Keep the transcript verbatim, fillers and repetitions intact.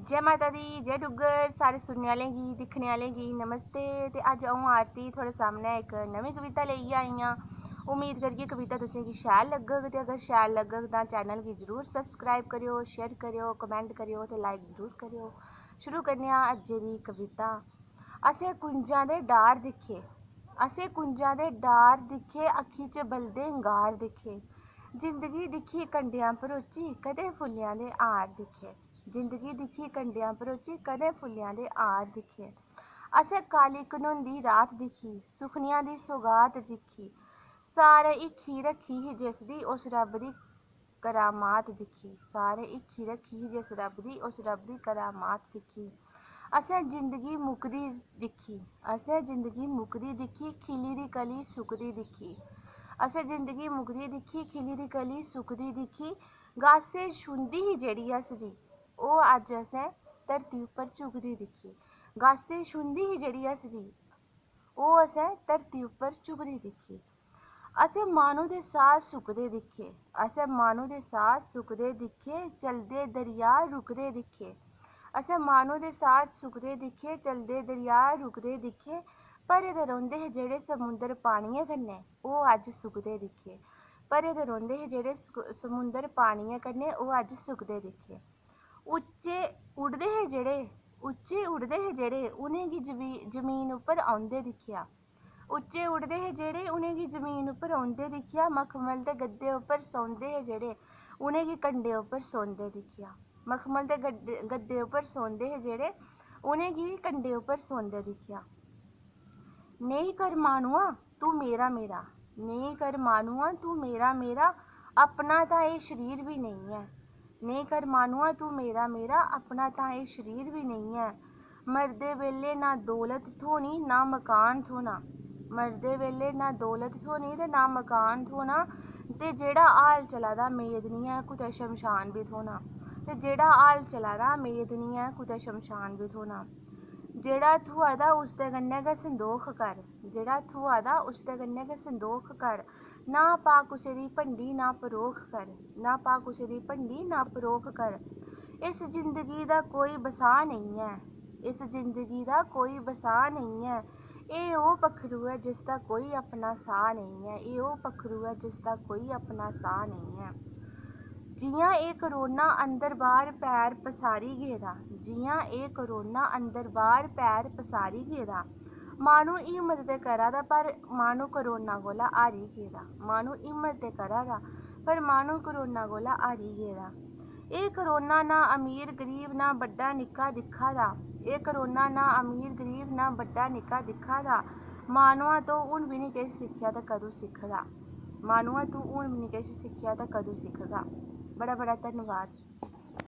जय माता दी, जय डुग्गर। सारे सुनने आह्लें गी, दिक्खने आह्लें गी नमस्ते। ते अज्ज अ'ऊं आरती थुआढ़े सामनै इक नमीं कविता लेइयै आई आं। उम्मीद करगी कविता तुसें गी शैल लग्गग, ते अगर शैल लग्गग तां चैनल गी जरूर सब्सक्राइब करेओ, शेयर करेओ, कमेंट करेओ ते लाइक जरूर करेओ। शुरू करने आं अज्जै दी कविता। असें कुंजां दे डार दिक्खे, असें कुंजां दे डार दिक्खे, अक्खीं च बलदे अंगार दिक्खे। जिंदगी दिक्खी कंडेआं भरोची, कदें फुल्लेआं दे हार दिक्खे। जिंदगी दिक्खी कंडेआं भरोची, कदें फुल्लेआं दे हार दिक्खे। असें काली घनोंदी रात दिक्खी, सुखनियां दी सौगात दिक्खी। सारे हिक्खी रक्खी ही जिसदी, उस रब्ब दी करामात दिक्खी। सारे हिक्खी रक्खी ही जिस रब्ब दी, उस रब्ब दी करामात दिक्खी। असें जिंदगी मुकदी दिक्खी, असें जिंदगी मुकदी दिक्खी, खिली दी कली सुकदी दिक्खी। असें जिंदगी मुकदी दिक्खी, खिली दी कली सुकदी दिक्खी। गासै छुंदी ही जेह्ड़ी हसदी, ओह् अज्ज असें धरती उप्पर झुकदी दिक्खी। गासै छुंदी ही जेह्ड़ी हसदी, ओह् असें धरती उप्पर झुकदी दिक्खी। असें माह्नू दे साह् सुकदे दिक्खे, असें माह्नू दे साह् सुकदे दिक्खे, चलदे दरिया रुकदे दिक्खे। असें माह्नू दे साह् सुकदे दिक्खे, चलदे दरिया रुकदे दिक्खे। भरे दे रौंह्दे हे जेह्ड़े समुंदर पानियै कन्नै, ओह् अज्ज सुकदे दिक्खे। भरे दे रौंह्दे हे जेह्ड़े सक-, समुंदर पानियै कन्नै, ओह् अज्ज सुकदे दिक्खे। उच्चे उड़दे हे जेह्ड़े, उच्चे उड़दे हे जेह्ड़े, उ'नेंगी जमी-, जमीन उप्पर औंदे दिक्खेआ। उच्चे उड़दे हे जेह्ड़े, उ'नेंगी जमीन उप्पर औंदे दिक्खेआ। मखमल दे गद्दे उप्पर सौंदे हे जेह्ड़े, उ'नेंगी कंडे उप्पर सौंदे दिक्खेआ। मखमल दे गद्दे, गद्दे उप्पर सौंदे हे जेह्ड़े, उ'नेंगी कंडे उप्पर सौंदे दिक्खेआ। नेईं कर माह्नुआ तूं मेरा मेरा, नेईं कर माह्नुआ तूं मेरा मेरा, अपना तां एह् शरीर बी नेईं ऐ। नेईं कर माह्नुआ तूं मेरा मेरा, अपना तां एह् शरीर बी नेईं ऐ। मरदे बेल्लै ना दौलत थ्होनी, ना मकान थ्होना। मरदे बेल्लै ना दौलत थ्होनी ते ना मकान थ्होना। ते जेह्ड़ा हाल चला दा, मेद निं ऐ कुतै शमशान बी थ्होना। ते जेह्ड़ा हाल चला दा, मेद निं ऐ कुतै शमशान बी थ्होना। जेह्ड़ा थ्होआ दा, उसदे कन्नै गै संदोख कर। जेह्ड़ा थ्होआ दा, उसदे कन्नै गै संदोख कर। ना पा कुसै दी भंडी, ना परोख कर। ना पा कुसै दी भंडी, ना परोख कर। इस जिंदगी दा कोई बसाह् नेईं ऐ। इस जिंदगी दा कोई बसाह् नेईं ऐ। एह् ओह् पक्खरू ऐ जिसदा कोई अपना साह् नेईं ऐ। एह् ओह् पक्खरू ऐ जिसदा कोई अपना साह् नेईं ऐ। जि'यां एह् करोना अंदर बाह्र पैर पसारी गेदा, जि'यां एह् करोना अंदर बाह्र पैर पसारी गेदा, माह्नू हिम्मत ते करा दा, पर माह्नू करोना कोला हारी गेदा। माह्नू हिम्मत ते करा दा, पर माह्नू करोना कोला हारी गेदा। एह् करोना ना अमीर गरीब, ना बड्डा निक्का दिक्खा दा। एह् करोना ना अमीर गरीब, ना बड्डा निक्का दिक्खा दा। माह्नुआ, तूं हून बी निं किश सिक्खेआ ते कदूं सिक्खगा? माह्नुआ, तूं हून बी निं किश सिक्खेआ ते कदूं सिक्खगा? बड़ा बड़ा धन्नवाद।